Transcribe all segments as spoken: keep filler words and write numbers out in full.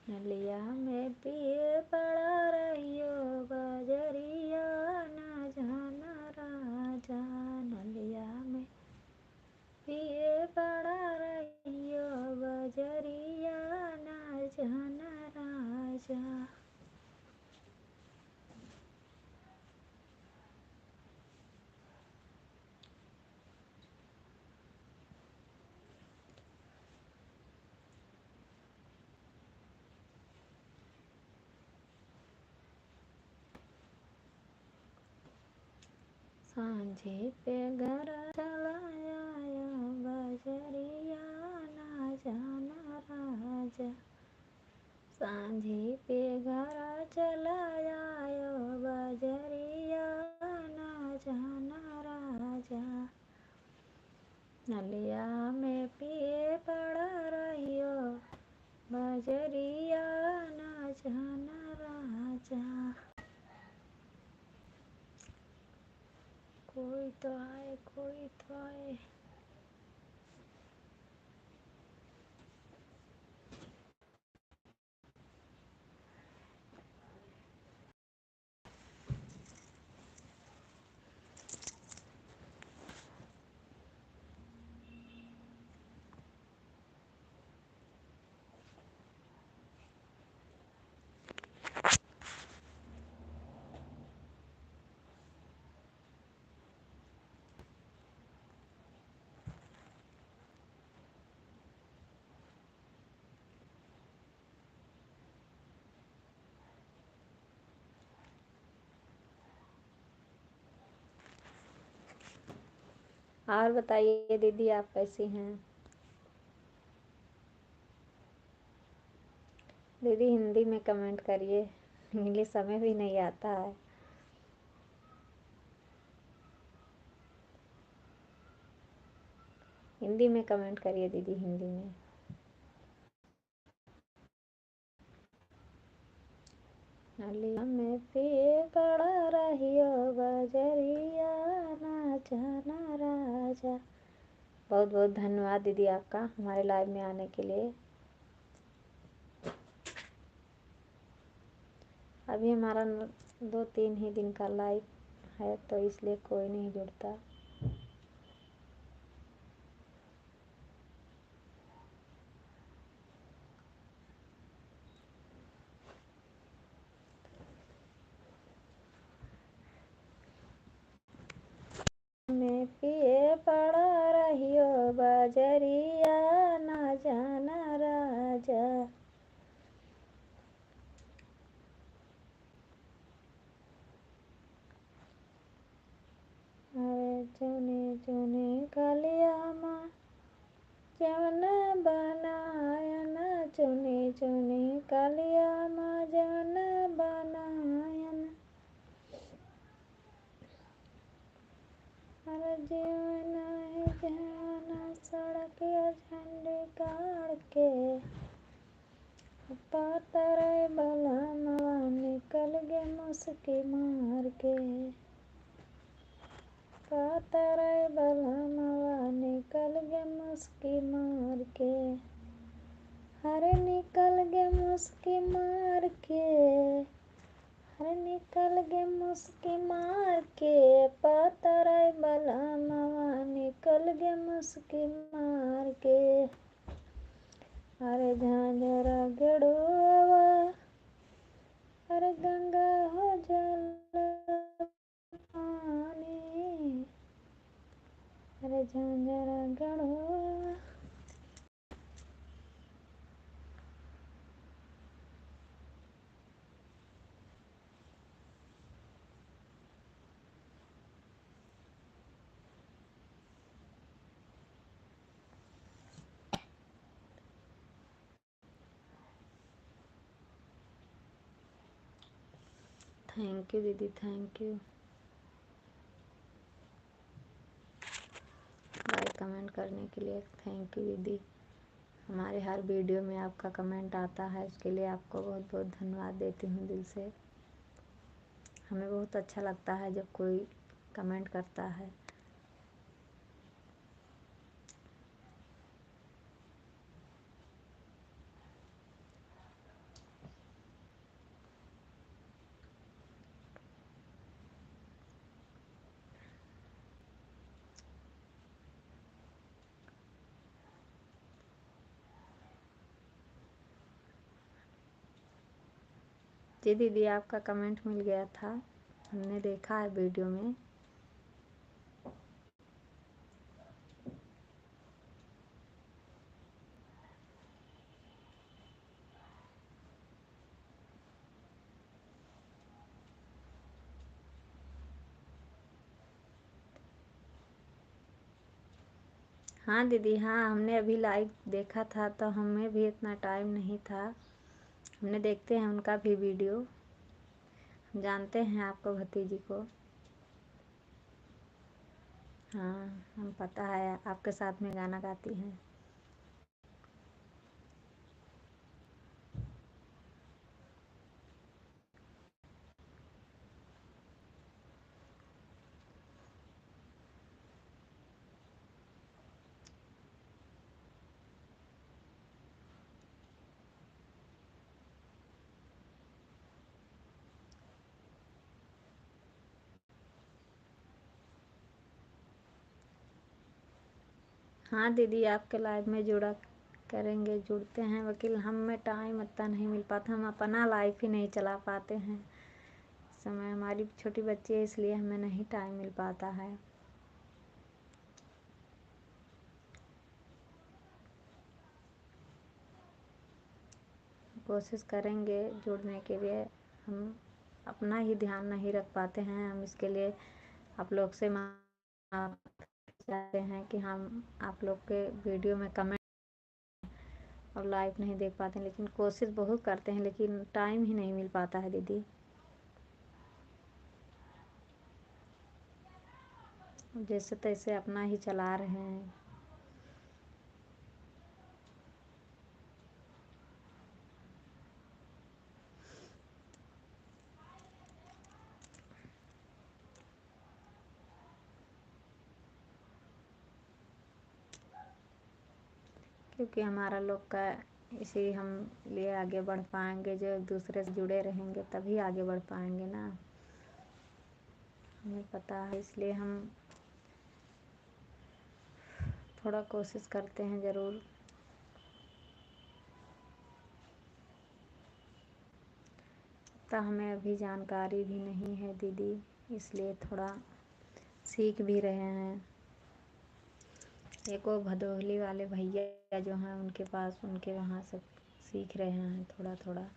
नलिया में पिए पड़ा रहियो बजरिया, ना जाना राजा। नलिया में पिए पड़ा रहियो बजरिया, ना जाना राजा। सांझे पे घर चला आयो बजरिया, ना जाना राजा। सांझे पे घर चला आयो बजरिया, ना जाना राजा। नलिया में पिए पड़ा रहियो बजरिया, ना जाना राजा। कोई तो आए, कोई तो आए। और बताइए दीदी, आप कैसी हैं? दीदी, हिंदी में comment करिए, इंग्लिश हमें भी नहीं आता है। हिंदी में comment करिए दीदी, हिंदी में। नलिया में पिए पड़ा रहियो बजरिया, ना जाना राजा। बहुत बहुत धन्यवाद दीदी आपका हमारे live में आने के लिए। अभी हमारा न-, दो तीन ही दिन का live है, तो इसलिए कोई नहीं जुड़ता। में पिए पड़ा रहियो बजरिया, ना जाना राजा। अरे चुनी चुनी कलिया मा जवन बनायन, चुनी चुनी कलिया मा जवन बनायन। अरे जीवन है जवन सड़क या झंडी गाड़ के, पातर बलमवा निकल गे मुस्की मार के। पातर बलमवा निकल गे मुस्की मार के। हरे निकल गे मुस्की मार के। हरे निकल गे मुस्की मार के। पातर बलमवा निकल गे मुस्की मार के। अरे झांझरा गड़ुआवा, अरे गंगा हो जल पानी, अरे झांझरा गड़ुआवा। Thank you दीदी, thank you। Like comment करने के लिए thank you दीदी। हमारे हर video में आपका comment आता है, उसके लिए आपको बहुत बहुत धन्यवाद देती हूँ दिल से। हमें बहुत अच्छा लगता है जब कोई comment करता है। जी दीदी, आपका comment मिल गया था, हमने देखा है video में। हाँ दीदी, हाँ, हमने अभी live देखा था, तो हमें भी इतना time नहीं था। हमने देखते हैं उनका भी video। हम जानते हैं आपको, भतीजी को। हाँ, हम पता है, आपके साथ में गाना गाती हैं। हाँ दीदी, आपके live में जुड़ा करेंगे, जुड़ते हैं वकील। हमें time इतना नहीं मिल पाता, हम अपना live ही नहीं चला पाते हैं। समय, हमारी छोटी बच्ची है, इसलिए हमें नहीं time मिल पाता है। कोशिश करेंगे जुड़ने के लिए, हम अपना ही ध्यान नहीं रख पाते हैं। हम इसके लिए आप लोग से माफ चाहते हैं कि हम आप लोग के video में comment और live नहीं देख पाते हैं, लेकिन कोशिश बहुत करते हैं, लेकिन time ही नहीं मिल पाता है दीदी। जैसे तैसे अपना ही चला रहे हैं। क्योंकि हमारा लोग का इसी हम लिए आगे बढ़ पाएंगे, जो एक दूसरे से जुड़े रहेंगे तभी आगे बढ़ पाएंगे ना, हमें पता है। इसलिए हम थोड़ा कोशिश करते हैं ज़रूर। तो हमें अभी जानकारी भी नहीं है दीदी, इसलिए थोड़ा सीख भी रहे हैं। एक वो भदोहली वाले भैया जो हैं, उनके पास, उनके वहाँ से सीख रहे हैं थोड़ा थोड़ा।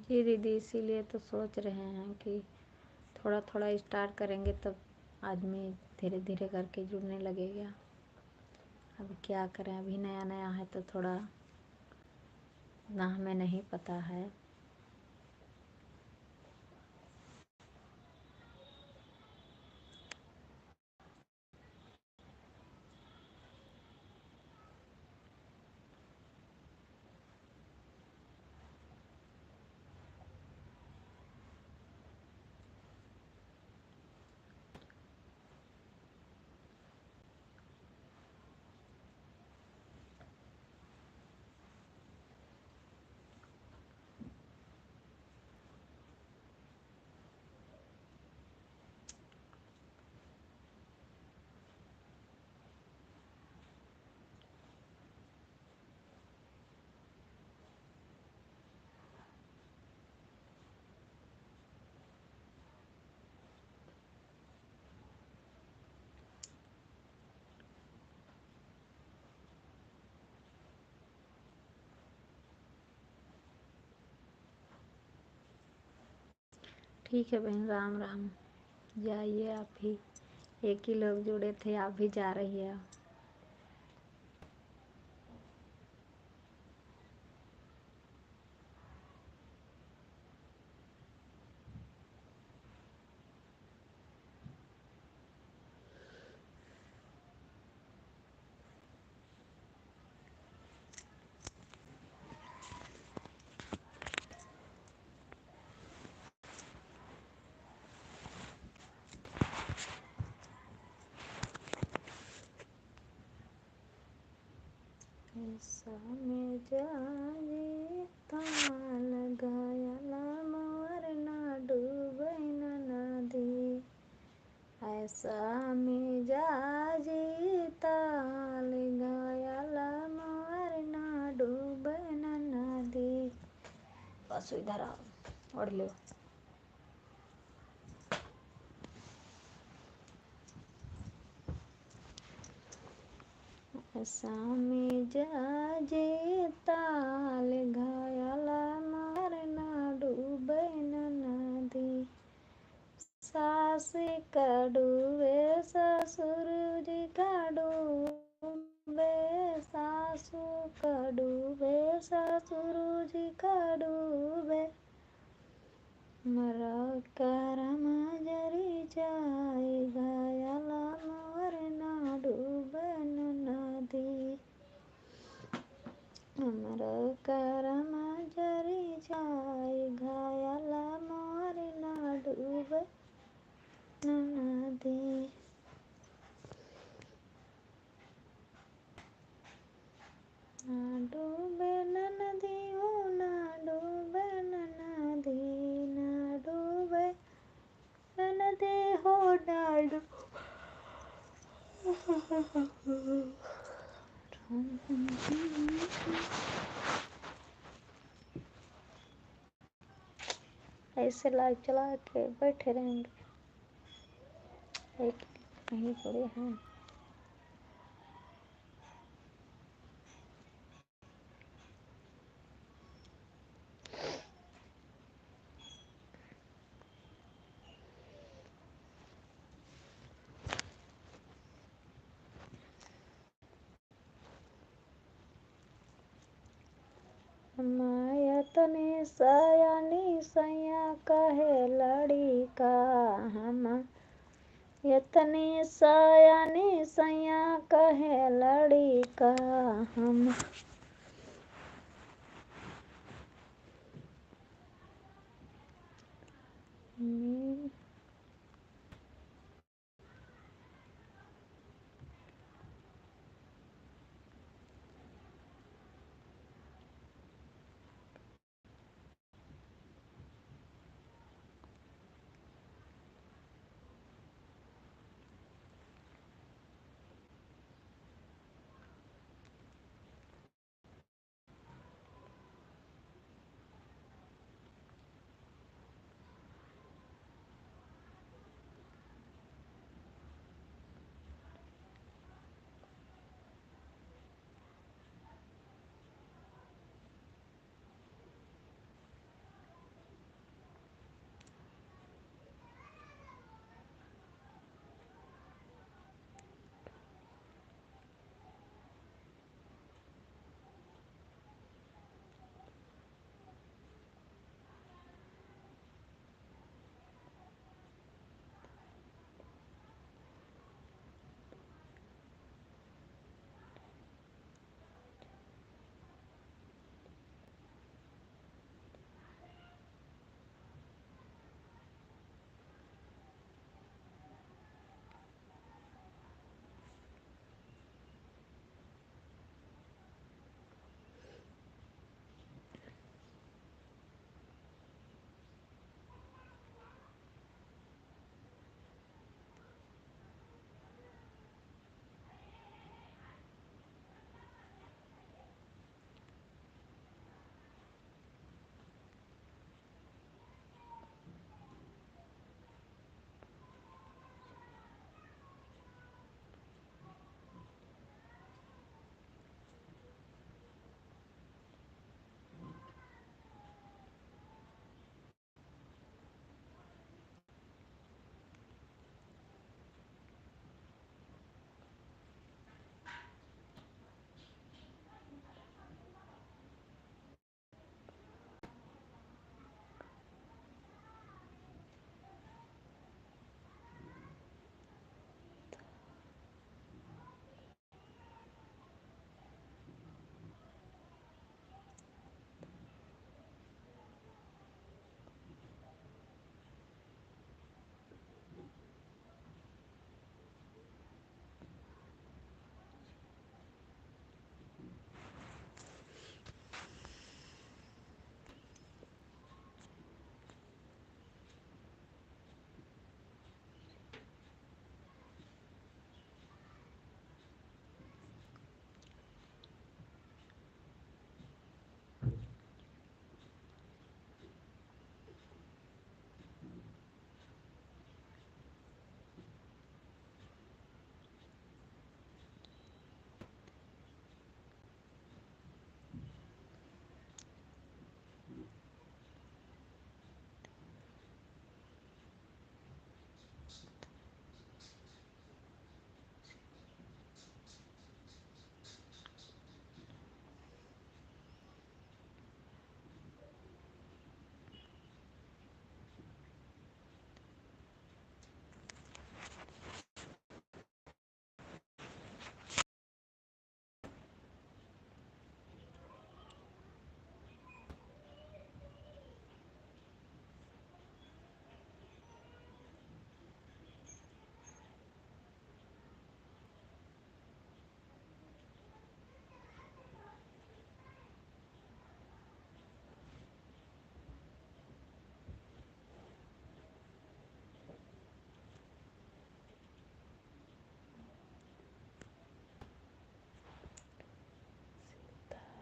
जी दीदी, इसीलिए तो सोच रहे हैं कि थोड़ा थोड़ा start करेंगे, तब आदमी धीरे धीरे करके जुड़ने लगेगा। अब क्या करें, अभी नया नया है तो थोड़ा ना, हमें नहीं पता है। ठीक है बहन, राम राम। जाइए आप भी, एक ही लोग जुड़े थे, आप भी जा रही है। ऐसा मिजाजी ताल घायला मोर ना डूबै ननदी। ऐसा मिजाजी ताल घायला मोर ना डूबै ननदी। बस इधर आओ, ओढ़ लो। ऐसा मिजाजी ताल घायला मोर ना डूबै ननदी। सास का डूबे ससुर जी का डूबे, सासू का डूबे ससुर जी का डूबे। हमरा करम जरी जाई घायला मोर ना डूबै ननदी। हमरा करम जरी जाई घायला मोर ना डूबै ननदी। ना डूबै ननदी हो, ना डूबै ननदी, ना डूबै ननदी हो, ना डूबै। ऐसे live चला के बैठे रहेंगे, एक कहीं थोड़े हैं। हम एतनी सयानी सैया कहे लड़िका, हम एतनी सयानी सैया कहे लड़िका, हम।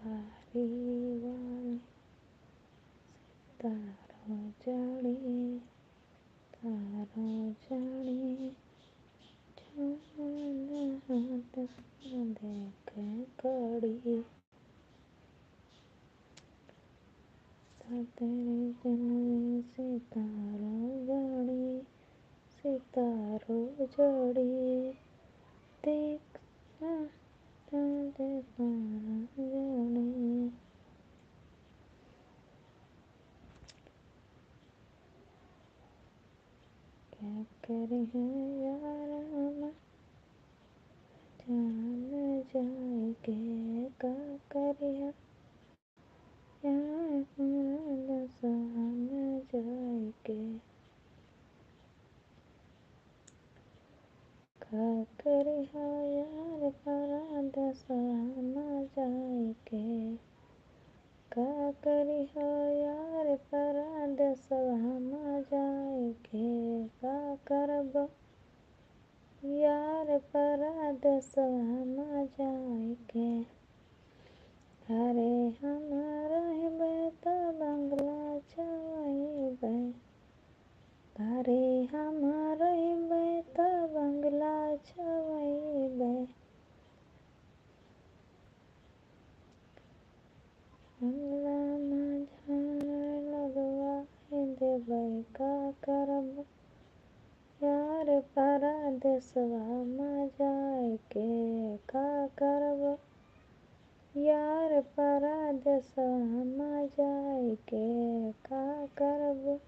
तारी वाली, सितारो जड़ी, तारो जड़ी, चांद हाथ में देखे कड़ी। तारे जड़ी, सितारो जड़ी, सितारो जड़ी, देख ना तारे तारा जड़ी। का करिहा यार हमार जान जाइके, का करिहा यार हमार दसवा में जाइके। का करिहा यार परदेसवा में जाइके, का करिहा यार परदेसवा में जाइके, का करबो यार परदेसवा में जाइके। घरे हम रहबे त बंगला छवइबे, घरे हम रहबे त बंगला छवइबे। बंगला में झाड़ लगवाइ देबे, का करबो यार परदेसवा में जाइके, का करबो यार परदेसवा में जाइके, का करबो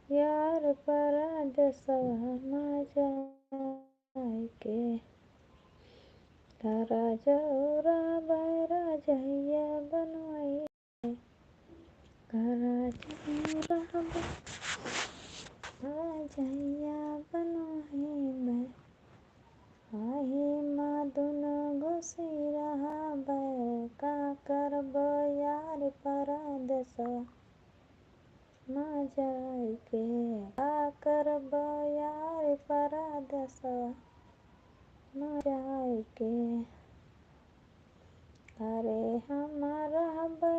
यार परदेसवा में जाइके। राजा रहबे रजइया बनवाइबे, राजा रहबे रजइया बनवाइबे। आही मा दुनो गोसी रहबे, का करबो यार परदेसवा में जाइके, का करबो यार परदेसवा में जाइके। घरे हम रहबे,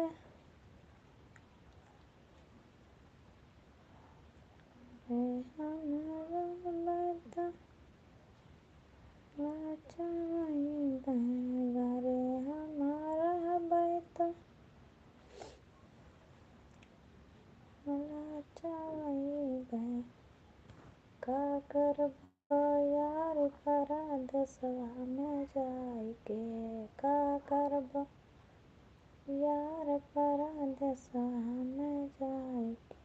घरे हम रहबे त लाचार होइबे, घरे हम रहबे त लाचार होइबे। का करबो यार परदेसवा में जाइके, का करबो यार परदेसवा में जाइके।